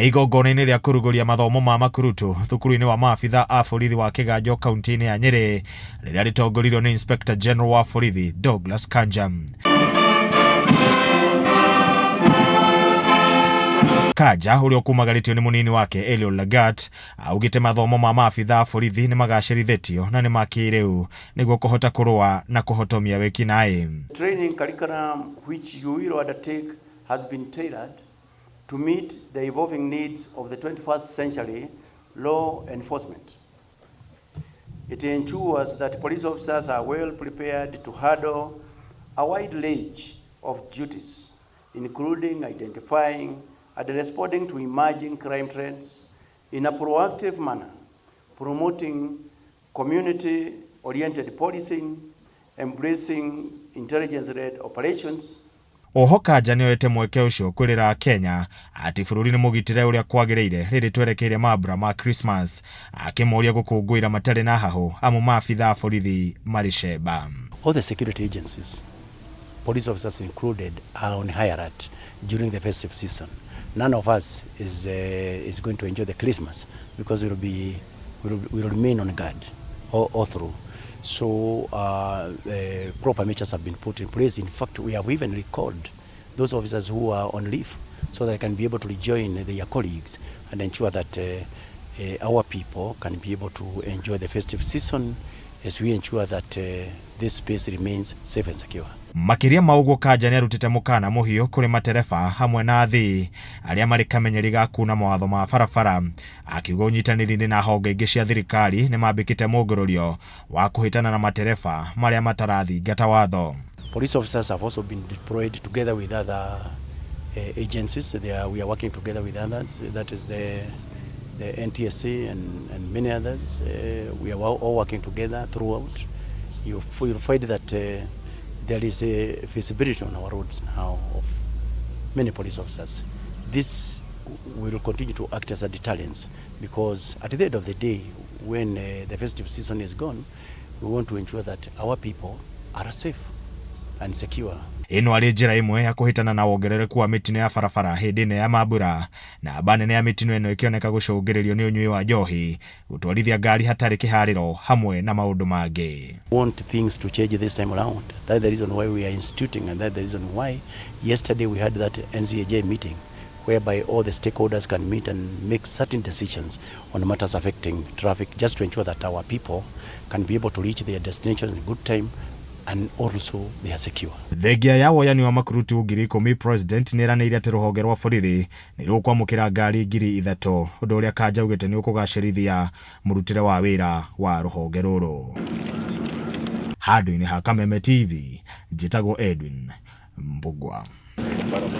Nĩ igongona-inĩ rĩa kũrugũria mathomo ma makurutu thukuru-inĩ wa maabitha a borithi wa Kĩganjo kaunti-inĩ ya Nyĩrĩ rĩrĩa rĩtongoririo nĩ Inspector General wa borithi Douglas Kanja. Kanja ũrĩa ũkumagarĩtio nĩ mũnini wake Eliud Lagat augĩte mathomo ma maabitha a borithi nĩ magacĩrithĩtio na nĩ ma kĩrĩu nĩguo kũhota kũrũa na kũhotomia wĩkinaĩ. Training curriculum which you will undertake has been tailored to meet the evolving needs of the 21st century law enforcement. It ensures that police officers are well prepared to handle a wide range of duties, including identifying and responding to emerging crime trends in a proactive manner, promoting community-oriented policing, embracing intelligence-led operations. Oho Kanja nĩoete mweke ũcio kwĩrĩra Kenya atĩ bũrũri nĩ mũgitĩre ũrĩa kwagĩrĩire rĩrĩ twerekeire mambura ma Christmas, akĩmoria gũkũngũĩra matarĩ na hahũ amu maabitha a borithi marĩ cemba. All the security agencies, police officers included, are on high alert during the festive season. None of us is going to enjoy the Christmas because we'll remain on guard all through. So proper measures have been put in place. In fact, we have even recalled those officers who are on leave so that they can be able to rejoin their colleagues and ensure that our people can be able to enjoy the festive season as we ensure that this space remains safe and secure. Makĩria ma ũguo, Kanja nĩarutĩte mũkana mũhiũ kũrĩ matereba hamwe na athii arĩa marĩ kamenyeri ga kuna mawatho ma barabara, akiuga ũnyitanĩri-inĩ na honge ingĩ cia thirikari nĩ mambĩkĩte mũngũrũrio wa kũhĩtana na matereba marĩa matarathingata watho. Police officers have also been deployed together with other agencies. We are working together with others. That is the NTSA and many others. We are all working together throughout. You will find that there is a visibility on our roads now of many police officers. This will continue to act as a deterrence because at the end of the day, when the festive season is gone, we want to ensure that our people are safe and secure. Ĩno arĩ njĩra ĩmwe ya kũhĩtana na wongerereku wa mĩtino ya barabara hĩndĩ ĩno ya mambura, namba nene ya mĩtino ĩno ĩkĩoneka gũcũngĩrĩrio nĩ ũnyui wa njohi, gũtwarithia ngari hatarĩ kĩharĩro hamwe na maũndũ mangĩ. Want things to change this time around. That's the reason why we are instituting, and that's the reason why yesterday we had that NCAJ meeting whereby all the stakeholders can meet and make certain decisions on matters affecting traffic, just to ensure that our people can be able to reach their destination in good time and also they are secure. Thengia ya woyani wa makurutu 10,000, President nĩeranĩire atĩ rũhonge rwa borithi nĩ rũkwamũkĩra ngari 3,000, ũndũ ũrĩa Kanja augĩte nĩ ũkũgacĩrithia mũrutĩre wa wĩra wa rũhonge rũrũ. Handũ-inĩ ha Kameme TV, njĩtagwo Edwin Mbugua.